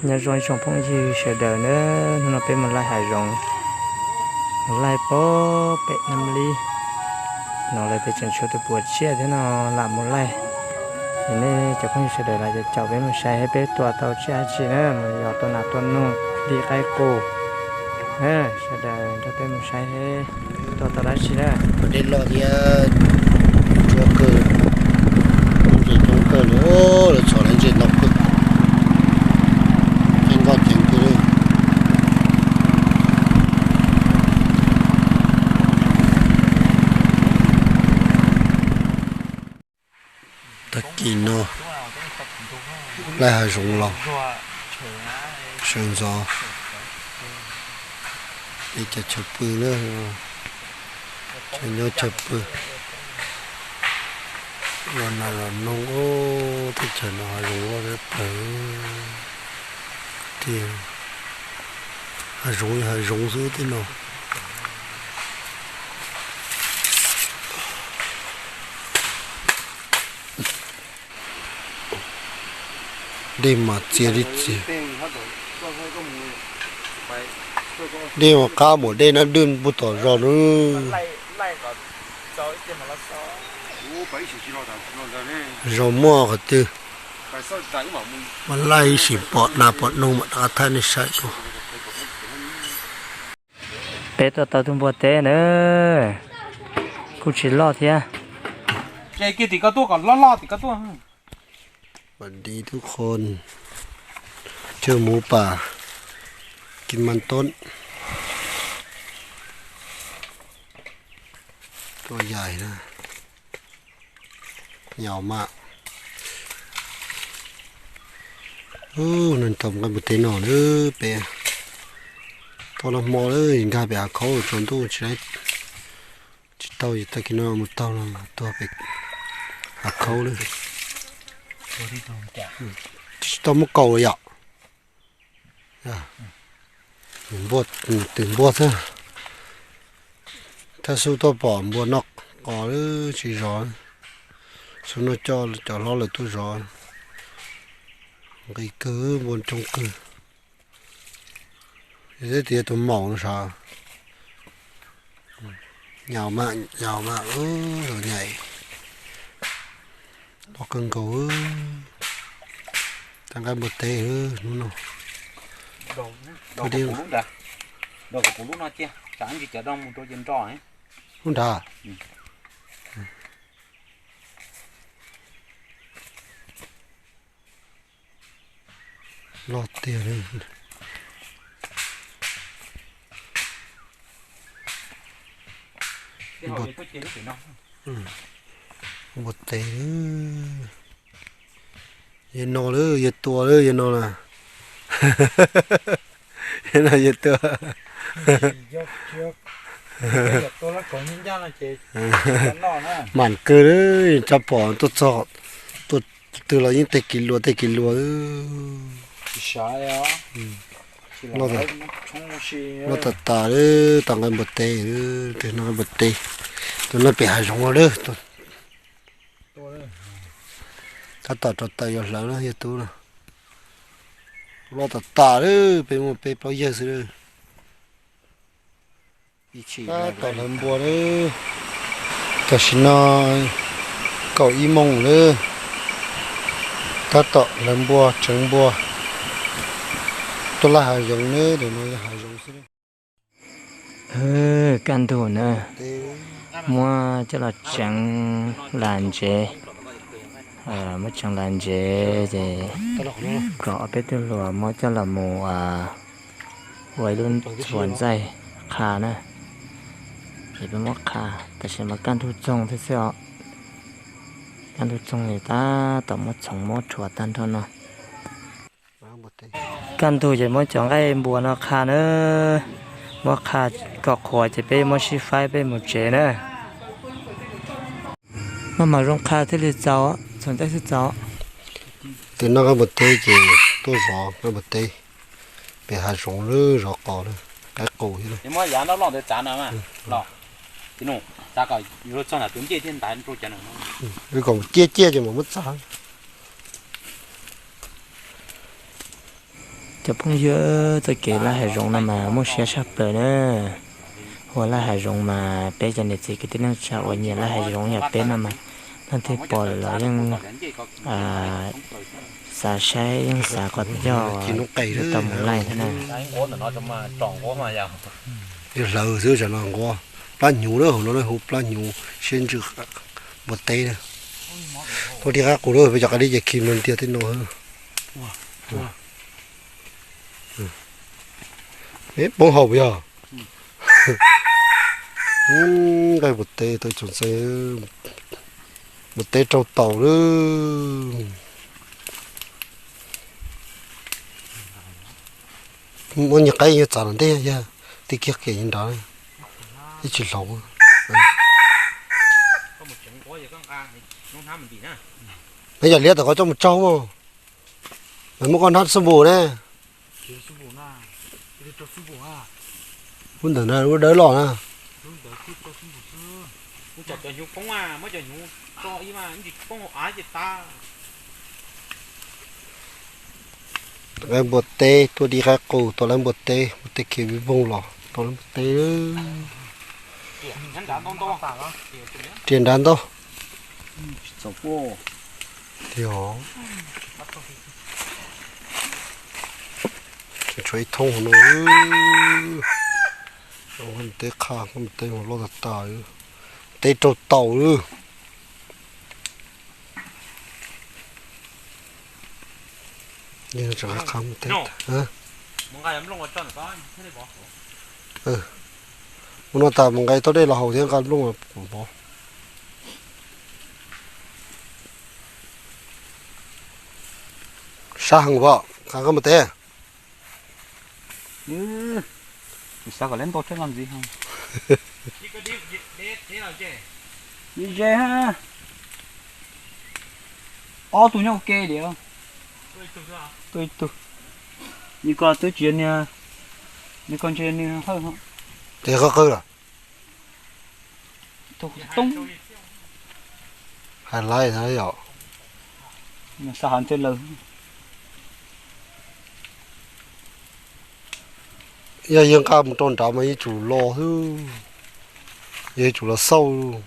Nyob zoo ib tsoom phooj ywg sawv daws na, hnub no peb mus laij hav zoov, mus laij pem Nam Lis no lawm, peb tseem tshuav tus puas tsiaj thiab no, lam mus laij. Es nej cov phooj ywg sawv daws los caum peb mus saib peb tua tau tsiaj dab tsi na, mus yos tua nas tua noog, li qaib qus. Sawv daws nrog peb mus saib tua tau dab tsi na. Dej loj thiab, tsuag kawg, coob kawg li, lawv txhom lawv ntses ntau kawg, ceev nkoj ceev kawg li. Tag kis no laij hav zoov los sawv ntxov, peb cov chaw pw na, chaw nyob chaw pw, los nas los noog, teb chaws no hav zoov loj tshaj plaws tiag, hav zoov hav zoov xwb tej no. Dej mas txias li txias. Dej mas qab npaum dej Nab Dwj puag tom zos na. Zos muaj qhov twg mas laij ib sim pom nas pom noog mam rov qab thaij nej saib. Peb tua tau tus npua teb na, kuj tsis loj thiab. Sawv daws tuaj, koj loj loj tim koj tuaj. Sawv daws tuaj, coj mus pam kis mas tob, tua yaim na, yos mas. Ub, neeg tau nqaij npua teb no lawm peb, tau nag hmo lawm nkag pem hav khaub tsaus ntuj tsis, tsis tau, tag kis no mus taug no tuag pem hav khaub lawm. Tsis tau muab kaus yom. Npua, twm npua xwb. Thaj xub tuaj pom npua noj qos lawm tsis zov. Xub no coj cov hlob lawv tuaj zov. Nqis kawg, npua coob kawg. Yog tias tus maum no sav. Nyaum mas, nyaum mas, tus nyaim loj kawg nkaus. Tau nqaij npua teb hnub no. Lub nrad. Loj tiag li. Npua teb. Yawg no lawm, yawg tua lawm, yawg no na. Yawg no yawg tua. Mam kawg lawm, tsa pom tuaj txog, tuaj twg los yeej tej kis luas tej kis luas. Loj tas tas lawm, tau nqaij npua teb, tus no nqaij npua teb, tus no pem hav zoov no lawm. Tab tom rau taws yuav hlawv na yawg tub na. Loj tas tas lawm, peb muaj peb plaub yawg xwb lawm. Tab tom hlawv npua lawm. Tam sim no kaum ib moos lawm. Tab tom hlawv npua tseev npua. Tuaj laij hav zoov na, tus no yog hav zoov xwb. Kaj ntug na, muab coj los tseev las ntsev, muab tseev las ntsev ces kom ob peb tug hluas muab coj los mus ua ib lub txhuas ntxaij qha na. Ces peb muab qha, tam sim no kaj ntug txoog thiab xwb os. Kaj ntug txoog ces tab tom muab txhoov muab rhuav tag nrho no. Kaj ntug ces muab cov nqaij npua no qha na, muab qha kom qhuav ces peb muab sib faib peb mus tsev na. Maj mam zoo qha thiaj li txaus, txhoov ntxaij thiaj txaus. Tus noj nqaij npua teb ces tuaj zov nqaij npua teb, pem hav zoov lawm zov qos lawm, qaib qus thiab. Wb kom ciaj ciaj ces mam muab txav. Cov phooj ywg, txoj kev laj hav zoov no mas muaj siab tshaj plaws na. Ua laj hav zoov mas peb cov niam txiv kwv tij neej tsa uas nyiam laj hav zoov yam peb no mas leej twg pom lawm los yeej xav saib, yeej xav kom yog tau mus laij thiab na. Hlawv xwb, nquab, plab hnyuv na, hauv no hu plab hnyuv siab ntsws npua teb na. Tuaj dib qab qus na, peb cov qab dib ces khi no tiag tej no. Poob hau puas yog? Nqaij npua teb tau tsoom ntxhais, npua teb raug taus lawm. Muab nyuag qaib nyuag txav los ntej yog tij kiag kev nrad, ib tsis hlauv. Neb yog liab tom koj coj mus tsaug mog. Muab koj hnab xab npum ne. Lub ntawm na, lub dawb loj na. Nqaij npua teb, tuaj dib qaib qus tau lawv npua teb, npua teb khiav vij voog los tau lawv npua teb. Riam nrad ntau. Tshuav ib thoob hauv no. Teb qha, teb loj tag tas, teb raug taus lawm. Ua no tas mus nqa tau dej los haus thiab nqa nplooj pov. Sab heev pom, qha nqaij npua teb. Xav kom lawv ntau tshaj no ntxiv. Ze, ob tug nyob ua ke diam. Tuaj ib tug, nws ko twb tsis yog niag, nws ko ntshe niag hawj. Ces qawg qawg lawm. Toob. Hais laiv na yom. Xav hais ntej lawm. Yog yeej nqa mus rau nrad mas yeej tsum los xwb, yeej tsum los xauj.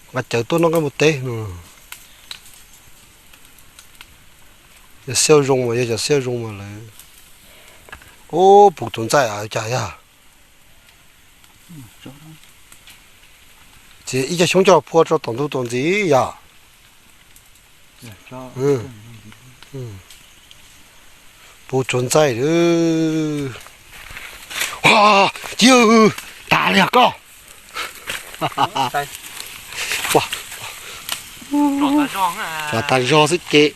Nqa cawv tuaj noj nqaij npua teb no. Yog xiauj zoo mas, yog cov xiauj zoo mas lawv, ub, puv tsuv ntxaij cas yog. Txiav ib co xyoob coj phua rau tom ntug tom ntxiv yom. Puv tsuv ntxaij lawm. Ua, civ, tas li os koj. Ua, tas zog xwb ces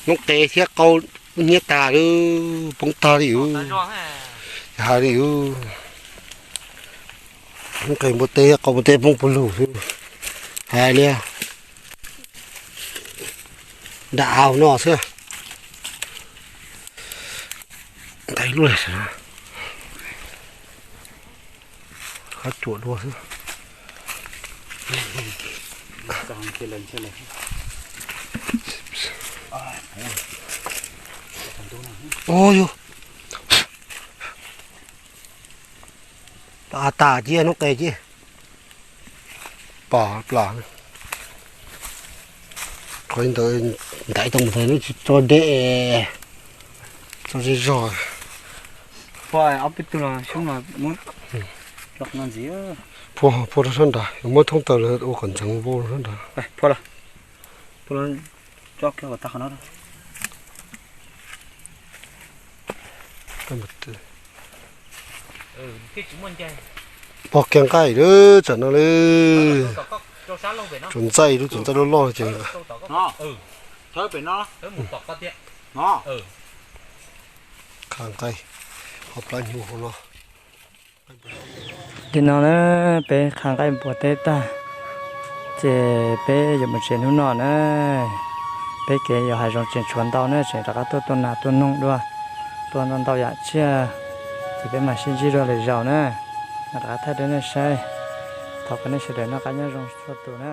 noob qes thiab qau ub hnyiab tas lawm, poob tag li ub. Hais li ub, noob qes npua teb thiab qau npua teb poob puag lug xwb. Hais li nram av no xwb. Ntaiv lub, qab cuam dua xwb. Ub, yus, tas tas cia noob qes cia. Pom plam. Qhov ntawd ntaiv tau mus thaum no tsis tso dej, tso zej zog. Ob peb tug los xyoob los muab no ntxiv. Phua, phua rau sab nrad, muab thoob taws los ua kom ntxeev vau rau sab nrad. Pog kiag nqaij lawm tsam no lawm. Tsuas ntxaij lub, tsuas ntxaij loj loj ces. Qha nqaij hauv plab hnyuv hauv no. Li no na, peb qha nqaij npua teb tag, ces peb yuav mus tsev hnub no na. Peb kev yos hav zoov tseem tshuav ntau na, tseem rov qab tuaj tua nas tua noog dua, tua ntau ntau yam tsiaj, ces peb mam sib ntsib dua lwm zaus na. Mam rov qab thaij rau nej saib. Thov kom nej sawv daws noj qab nyob zoo txhua tus na.